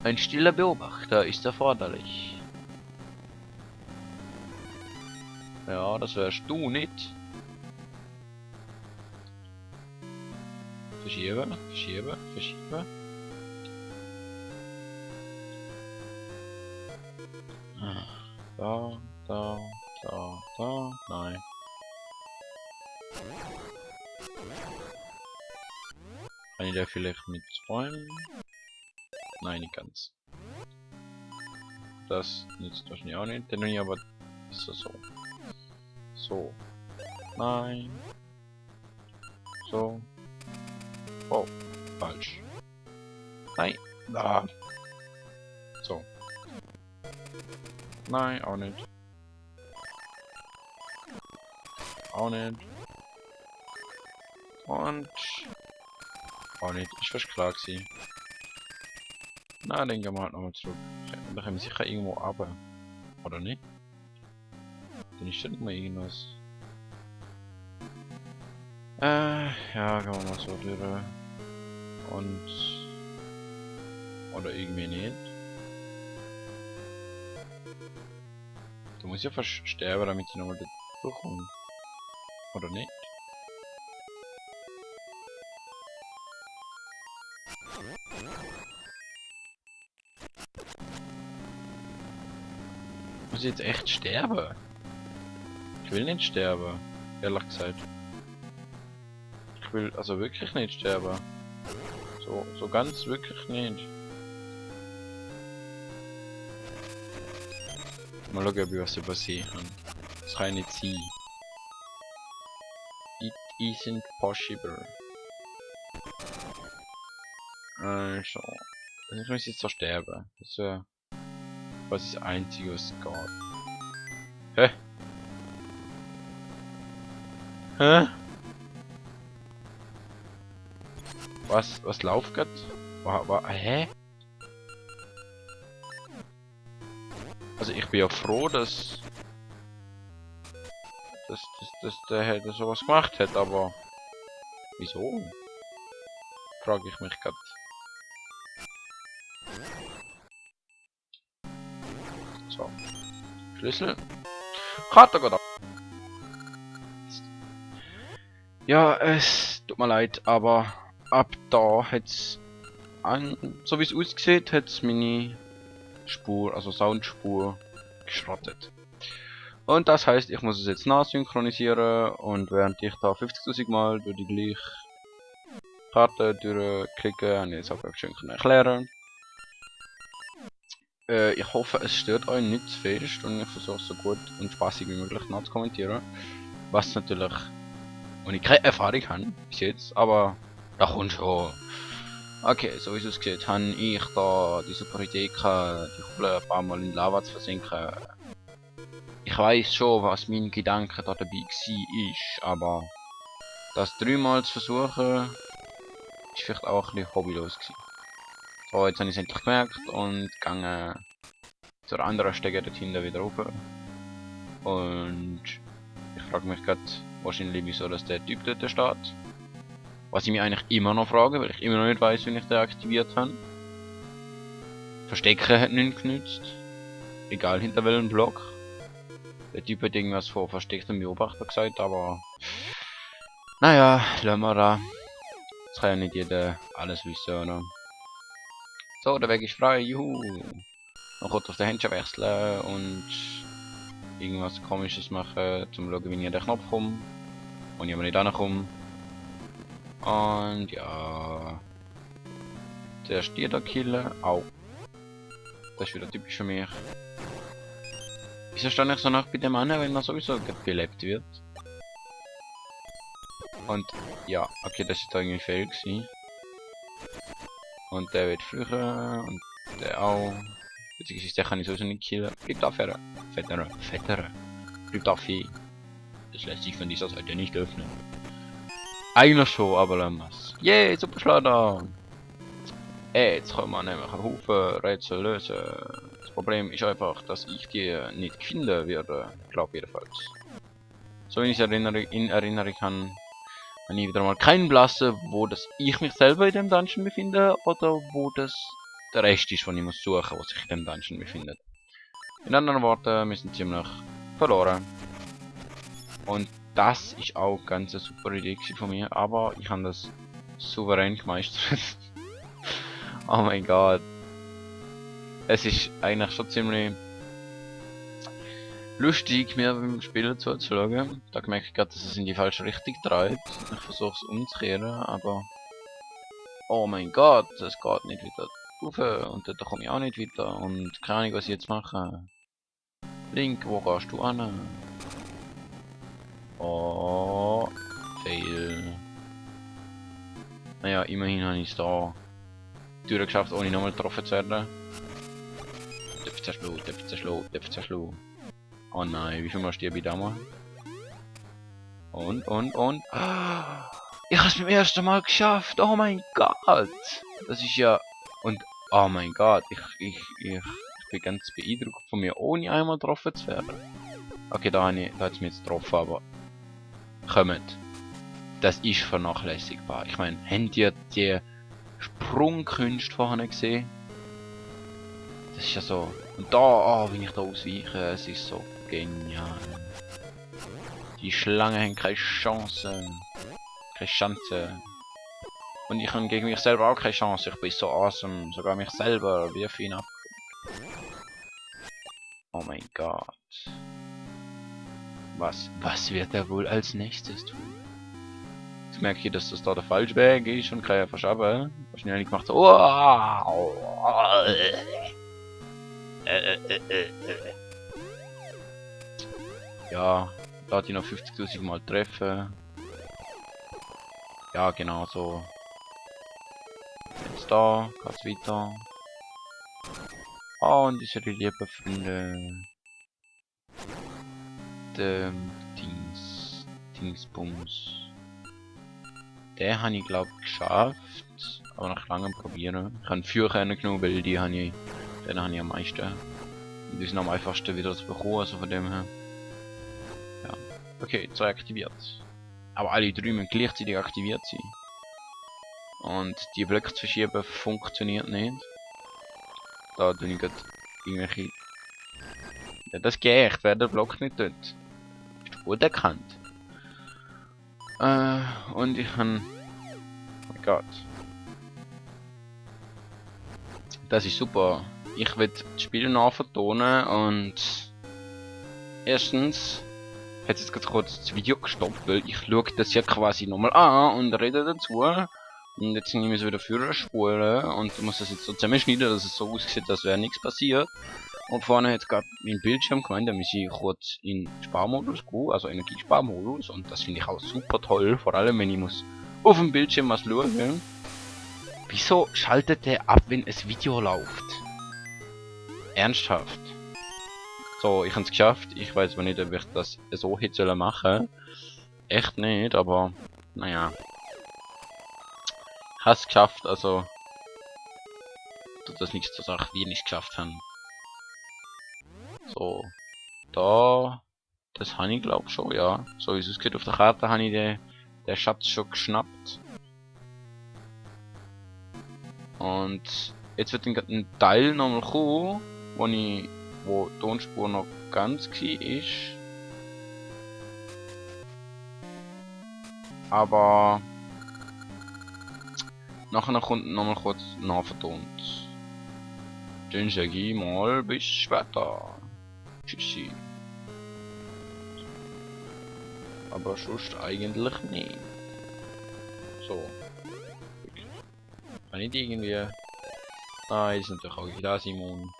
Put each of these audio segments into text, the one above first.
Ein stiller Beobachter ist erforderlich. Ja, das wärst du nicht. Verschieben, verschieben, verschieben. Da, da, da, da, nein. Kann ich da vielleicht mit Bäumen? Nein, nicht ganz. Das nützt wahrscheinlich auch nicht. Dann aber ist das so. So. Nein. So. Oh, falsch. Nein. Da. So. Nein, auch nicht. Auch nicht. Und auch nicht. Ist fast klar gewesen. Na, dann gehen wir halt nochmal zurück. Da können wir sicher irgendwo runter. Oder nicht? Dann ist das mal irgendwas. Ja, gehen wir mal so durch. Und... Oder irgendwie nicht. Du musst ja fast sterben, damit ich nochmal durchkomme. Oder nicht? Muss ich jetzt echt sterben? Ich will nicht sterben. Ehrlich gesagt. Ich will also wirklich nicht sterben. So ganz wirklich nicht. Mal schauen, ob ich was übersehen kann. Das kann ich nicht sein. It isn't possible. So. Ich muss jetzt so sterben. Das wäre quasi das Einzige, was geht. Hä? Hä? Was läuft grad? Hä? Also ich bin ja froh, dass der Herr sowas gemacht hat, aber wieso? Frage ich mich grad. So. Schlüssel. Karte geht ab. Ja, es tut mir leid, aber ab da hat's so wie es aussieht, hat's meine Spur, also Soundspur, geschrottet. Und das heißt, ich muss es jetzt nachsynchronisieren und während ich da 50.000 Mal durch die gleiche Karte durchklicke, und jetzt auch schön erklären. Ich hoffe, es stört euch nicht zu fest und ich versuche so gut und spaßig wie möglich nachzukommentieren. Was natürlich, und ich keine Erfahrung habe bis jetzt, aber da kommt schon. Okay, so wie es aussieht, habe ich da die super Idee gehabt, die Kugel ein paar Mal in Lava zu versinken. Ich weiß schon, was mein Gedanke da dabei war, aber das dreimal zu versuchen, ist vielleicht auch ein bisschen hobbylos gewesen. So, jetzt habe ich es endlich gemerkt und gehe zur anderen Stege dort hinten wieder rauf. Und ich frage mich gerade wahrscheinlich, wieso dass der Typ dort steht. Was ich mich eigentlich immer noch frage, weil ich immer noch nicht weiß, wie ich den aktiviert habe. Verstecken hat nichts genützt. Egal hinter welchem Block. Der Typ hat irgendwas vor verstecktem Beobachter gesagt, aber... Naja, lassen wir da. Das kann ja nicht jeder alles wissen, oder? So, der Weg ist frei, juhu! Noch kurz auf den Händchen wechseln und... irgendwas Komisches machen, zum schauen, wie ich an den Knopf komme. Und ich aber nicht rankomme. Und ja... Der Stier da killen. Au. Das ist wieder typisch für mich. Wieso stand ich so nach bei dem anderen, wenn er sowieso belebt wird? Und ja, okay, das ist irgendwie fail gewesen. Und der wird früher und der auch. Beziehungsweise der kann ich sowieso nicht killen. Bleibt da fettere. Bleibt da viel. Das lässt sich von dieser Seite nicht öffnen. Eigentlich schon, aber lassen wir's. Yay, super Schlager! Jetzt können wir nämlich einen Haufen Rätsel lösen. Das Problem ist einfach, dass ich die nicht finden werde. Glaube jedenfalls. So wie ich es in Erinnerung kann, habe ich wieder mal keinen Blasse, wo das ich mich selber in dem Dungeon befinde oder wo das der Rest ist, den ich muss suchen, was sich in dem Dungeon befindet. In anderen Worten, wir sind ziemlich verloren. Und das ist auch ganz eine super Idee von mir, aber ich habe das souverän gemeistert. Oh mein Gott. Es ist eigentlich schon ziemlich lustig, mir beim Spielen zuzuschauen. Da merke ich gerade, dass es in die falsche Richtung dreht. Ich versuche es umzukehren, aber... Oh mein Gott, es geht nicht wieder rauf und dort komme ich auch nicht weiter. Und keine Ahnung, was ich jetzt mache. Link, wo gehst du an? Oh, fail. Naja, immerhin habe ich es da durchgeschafft, ohne nochmal getroffen zu werden. Töpfe zerschlagen, Töpfe zerschlagen, Töpfe zerschlagen. Oh nein, wie viel musst du da machen? Und. Ich habe es beim ersten Mal geschafft. Oh mein Gott. Das ist ja... Und... Oh mein Gott. Ich bin ganz beeindruckt von mir, ohne einmal getroffen zu werden. Okay, da hat es mich jetzt getroffen, aber... Kommt. Das ist vernachlässigbar. Ich meine, habt ihr die Sprungkünste vorhin gesehen? Das ist ja so... Und da, oh, wenn ich da ausweiche, es ist so genial. Die Schlangen haben keine Chance. Keine Chance. Und ich habe gegen mich selber auch keine Chance. Ich bin so awesome. Sogar mich selber wirf ihn ab. Oh mein Gott. Was wird er wohl als nächstes tun? Jetzt merke ich, dass das da der falsche Weg ist und kann ja verschaben. Schnell gemacht so. Ja, da hat ich noch 50.000 Mal treffen. Ja, genau so. Jetzt da, geht's weiter. Ah, und unsere lieben Freunde. Dingsbums. Den habe ich glaube geschafft. Aber nach langem Probieren. Ich habe 4 genommen, weil den habe ich am meisten. Und die sind am einfachsten wieder zu bekommen, also von dem her. Ja. Okay, 2 aktiviert. Aber alle 3 müssen gleichzeitig aktiviert sein. Und die Blöcke zu verschieben funktioniert nicht. Da tue ich gerade irgendwelche... Ja, das geht, wer der Block nicht tut. Ist gut erkannt. Und ich kann... Oh mein Gott. Das ist super. Ich will das Spiel nachvertonen und... Erstens... Hat jetzt gerade kurz das Video gestoppt, weil ich schaue das ja quasi nochmal an und rede dazu. Und jetzt nehme ich es wieder für spulen und muss das jetzt so zusammenschneiden, dass es so aussieht, als wäre nichts passiert. Und vorne hat gerade mein Bildschirm gemeint, da muss ich kurz in Sparmodus gehen, also Energiesparmodus. Und das finde ich auch super toll, vor allem wenn ich muss auf dem Bildschirm was schauen. Wieso schaltet der ab, wenn ein Video läuft? Ernsthaft? So, ich habe es geschafft. Ich weiß aber nicht, ob ich das so hätte machen sollen. Echt nicht, aber naja. Ich habe es geschafft, also tut das nichts zur Sache, wie ich nicht geschafft habe. So, da, das habe ich glaube schon, ja. So wie es ausgeht auf der Karte, habe ich den Schatz schon geschnappt. Und jetzt wird ein Teil nochmal kommen, wo die Tonspur noch ganz war ist. Aber nachher kommt nochmal kurz nachvertont. Dann sage ich mal bis später. Tschüssi. Aber sonst eigentlich nicht. So. Kann ich irgendwie... Nein, ist natürlich auch da, Simon.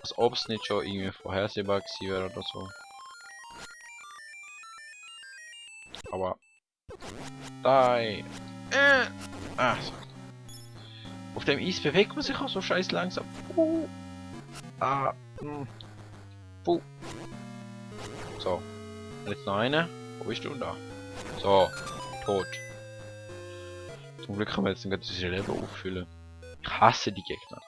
Als ob es nicht schon irgendwie vorhersehbar gewesen wäre oder so. Aber... Nein. So. Auf dem Eis bewegt man sich auch so scheiß langsam. So. Jetzt noch eine. Wo bist du da? So. Tot. Zum Glück kann man jetzt gerade diese Leben auffüllen. Ich hasse die Gegner.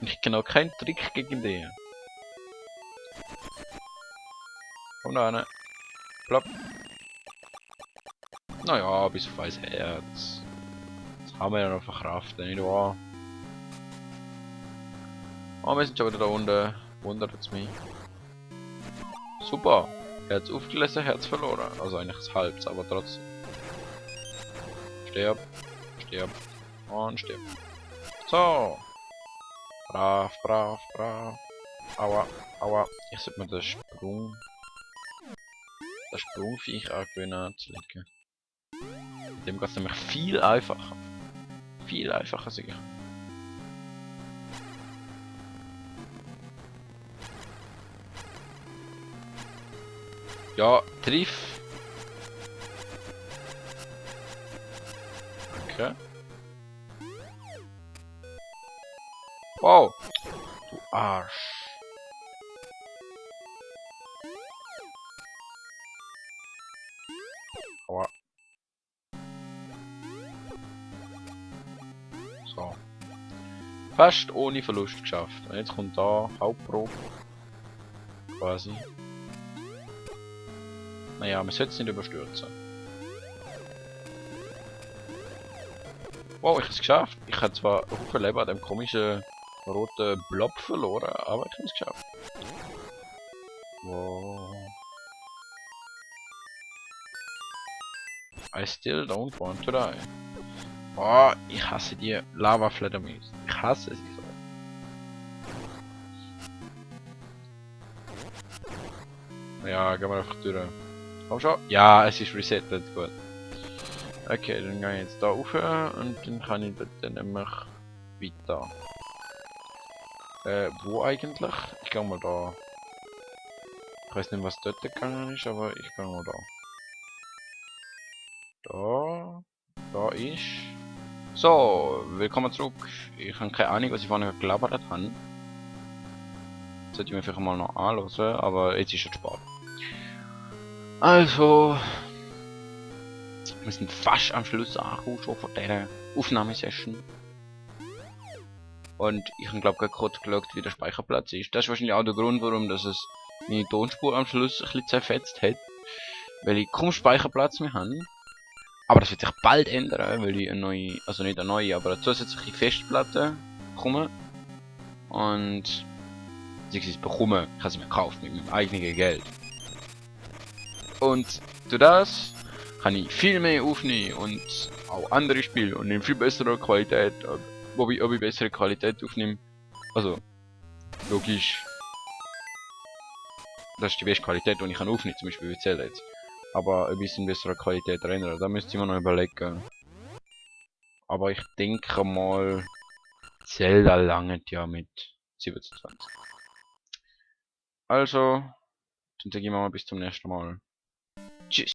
Ich kenne auch keinen Trick gegen die. Komm da rein. Plopp. Naja, bis auf ein Herz. Das haben wir ja noch verkraftet, nicht wahr? Oh, wir sind schon wieder da unten. Wundert es mich. Super. Herz aufgelesen, Herz verloren. Also eigentlich das Halbs, aber trotzdem. Stirb. Stirb. Und stirb. So. Brav, brav, brav. Aua, aua. Ich sollte mir das Sprungviech angewöhnen anzulegen. Mit dem geht es nämlich viel einfacher. Viel einfacher sicher. Ja, triff. Okay. Wow. Du Arsch. Aua. So. Fast ohne Verlust geschafft. Und jetzt kommt da Hauptprobe. Quasi. Naja, man sollte es nicht überstürzen. Wow, ich habe es geschafft. Ich habe zwar ein Haufen Leben an dem komischen roten Blob verloren, aber ich habe es geschafft. Wow. I still don't want to die. Oh, ich hasse die Lava-Fledermaus. Ich hasse sie so. Ja, gehen wir einfach durch. Komm schon. Ja, es ist resettet, gut. Okay, dann gehe ich jetzt da rauf und dann kann ich dort nämlich weiter. Wo eigentlich? Ich gehe mal da. Ich weiß nicht, was dort gegangen ist, aber ich gehe mal da. Da ist. So, willkommen zurück. Ich habe keine Ahnung, was ich vorhin gelabert habe. Sollte ich mir vielleicht mal noch anhören, aber jetzt ist es spät. Also, wir sind fast am Schluss angekommen, schon von dieser Aufnahmesession. Und ich habe glaube gerade geschaut, wie der Speicherplatz ist. Das ist wahrscheinlich auch der Grund, warum das es meine Tonspur am Schluss ein bisschen zerfetzt hat. Weil ich kaum Speicherplatz mehr habe. Aber das wird sich bald ändern, weil ich eine neue, also nicht eine neue, aber eine zusätzliche Festplatte bekomme. Und beziehungsweise bekomme, ich habe sie mir gekauft mit meinem eigenen Geld. Und durch das kann ich viel mehr aufnehmen und auch andere Spiele und in viel besserer Qualität, ob ich bessere Qualität aufnehme. Also, logisch, das ist die beste Qualität, die ich aufnehmen kann, zum Beispiel wie Zelda jetzt. Aber ein bisschen bessere Qualität erinnern, da müsste ich mir noch überlegen. Aber ich denke mal, Zelda langt ja mit 27. Also, dann sage ich mal bis zum nächsten Mal. Tschüss.